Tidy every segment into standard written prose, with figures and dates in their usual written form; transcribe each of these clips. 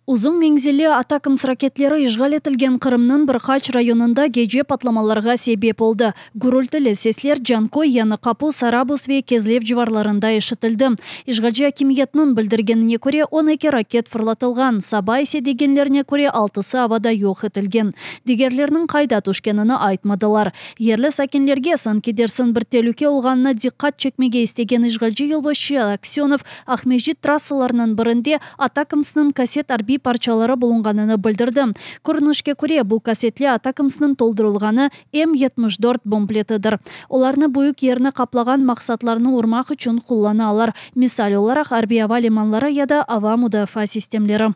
Uzun menzilli ATACMS raketleri işğal etilgen Qırımnıñ bir qaç rayonında gece patlamalarğa sebep oldı. Gürültili sesler Canköy, Yañı Qapu, Sarabuz ve Kezlev civarlarında eşitildi. İşğalci akimiyetniñ bildirgenine köre, 12 raket fırlatılğan, saba ise, degenlerine köre, altısı avada yoq etilgen. Digerleriniñ qayda tüşkenini aytmadılar. Yerli sakinlerge, sanki dersiñ bir telüke olğanına diqqat çekmege istegen işğalci yolbaşçı Aksönov, Aqmescit trassalarınıñ birinde ATACMSnıñ kaset arbiy parçaları bulunğanını bildirdi. Körünişke köre, bu kasetli ATACMSnıñ toldurılğanı M 74 bombletidir. Olarnı büyük yerni qaplağan maqsatlarnı urmaq içün qullanalar, misal olaraq, arbiy ava limanları ya da ava mudafaa sistemleri.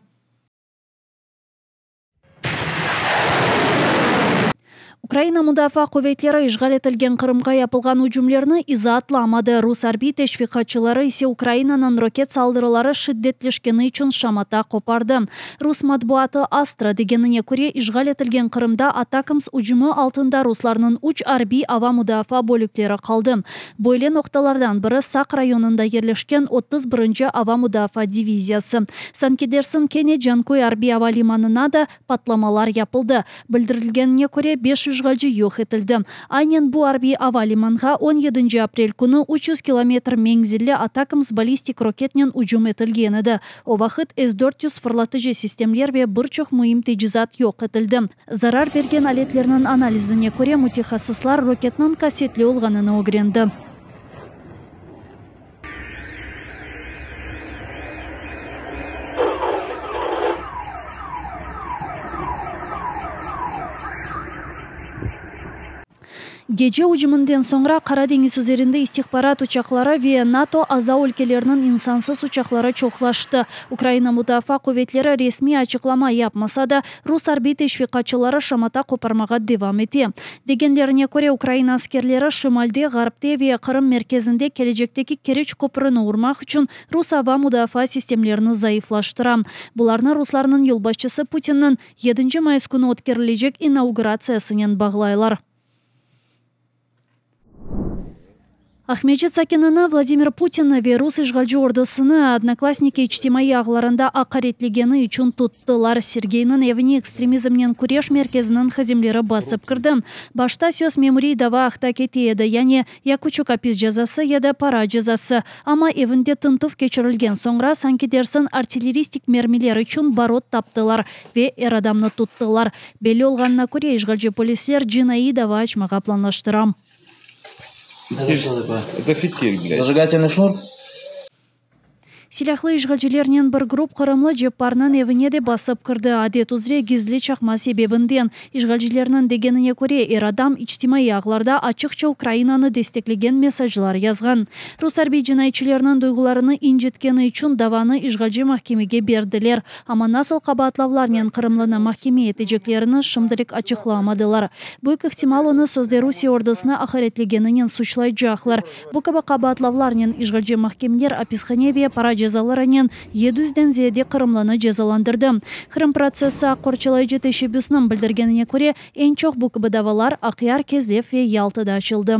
Ukraina Mudafaa quvetleri işğal etilgen Qırımğa yapılğan ücümlerni izaatlamadı, rus arbiy teşviqatçıları ise Ukrainanıñ roket saldırıları şiddetleşkeni içün şamata qopardı. Rus matbuatı Astra degenine köre, işğal etilgen Qırımda ATACMS ücümi altında ruslarnıñ üç arbiy ava mudafaa bölükleri qaldı. Böyle noqtalardan biri Saq rayonında yerleşken 31-nci ava mudafaa diviziyası. Sanki dersiñ kene Canköy arbiy ava limanına da patlamalar yapıldı. Bildirilgenine köre, beş işğalci yoq etildi. Aynen bu arbiy ava limanğa on yedinci aprel künü 300 kilometr menzilli ATACMS ballistik roketnen ücüm etilgen edi. O vaqıt S 400 fırlatıcı sistemler ve bir çoq müim tecizat yoq etildi. Zarar bergen aletlerniñ analizine köre, mütehassıslar roketniñ kasetli olğanını ögrendi. Gece ücüminden soñra Qara deñiz üzerinde istihbarat uçaqları ve NATO aza ülkeleriniñ insansız uçaqları çoqlaştı. Ukraina Mudafaa quvetleri resmiy açıqlama yapmasa da, rus arbiy teşviqatçıları şamata qoparmağa devam ete. Degenlerine köre, Ukraina askerleri şimalde, ğarpte ve Qırım merkezinde kelecekteki Keriç köprüni urmaq içün rus ava mudafaa sistemlerini zayıflaştıra. Bularnı ruslarnıñ yolbaşçısı Putinniñ yedinci mayıs künü ötkerilecek inauguratsiyasınen bağlaylar. Aqmescit sakinini Vladimir Putinni ve rus işğalci ordusını Odnoklassniki içtimaiy ağlarında aqaretlegeni içün tuttılar. Sergeyniñ evine Ekstremizmnen küreş merkeziniñ hadimleri basıp kirdi. Başta söz memuriy dava aqta kete edi, yani ya küçük apis cezası, ya da para cezası. Amma evinde tintüv keçirilgen soñra, sanki dersiñ artilleristik mermiler içün barot taptılar ve er adamnı tuttılar. Belli olğanına köre, işğalci polisler cinaiy dava açmağa planlaştıra. Это фитиль, блядь. Зажигательный шнур? Silâhlı işğalcilernen bir grup qırımlı Cepparnıñ evine de basıp kirdi, adet üzre gizli çaqma sebebinden. İşğalcilerniñ degenine köre, er adam içtimaiy ağlarda açıqça Ukrainanı desteklegen mesaclar yazğan. Rus arbiy cinayetçilerniñ duyğularını incitkeni içün davanı işğalci mahkemege berdiler. Amma nasıl qabaatlavlarnen qırımlını mahkeme eteceklerini şimdilik açıqlamadılar. Büyük ihtimal, onı sözde Rusiye ordusını aqaretlegeninen suçlaycaqlar. Bu kibi qabaatlavlarnen işğalci mahkemeler apishane ve para cezalarınen 700-den ziyade qırımlını cezalandırdı. Qırım protsessi aq qorçalayıcı teşebbüsniñ bildirgenine köre, eñ çoq bu kibi davalar Aqyar, Kezlev ve Yaltada açıldı.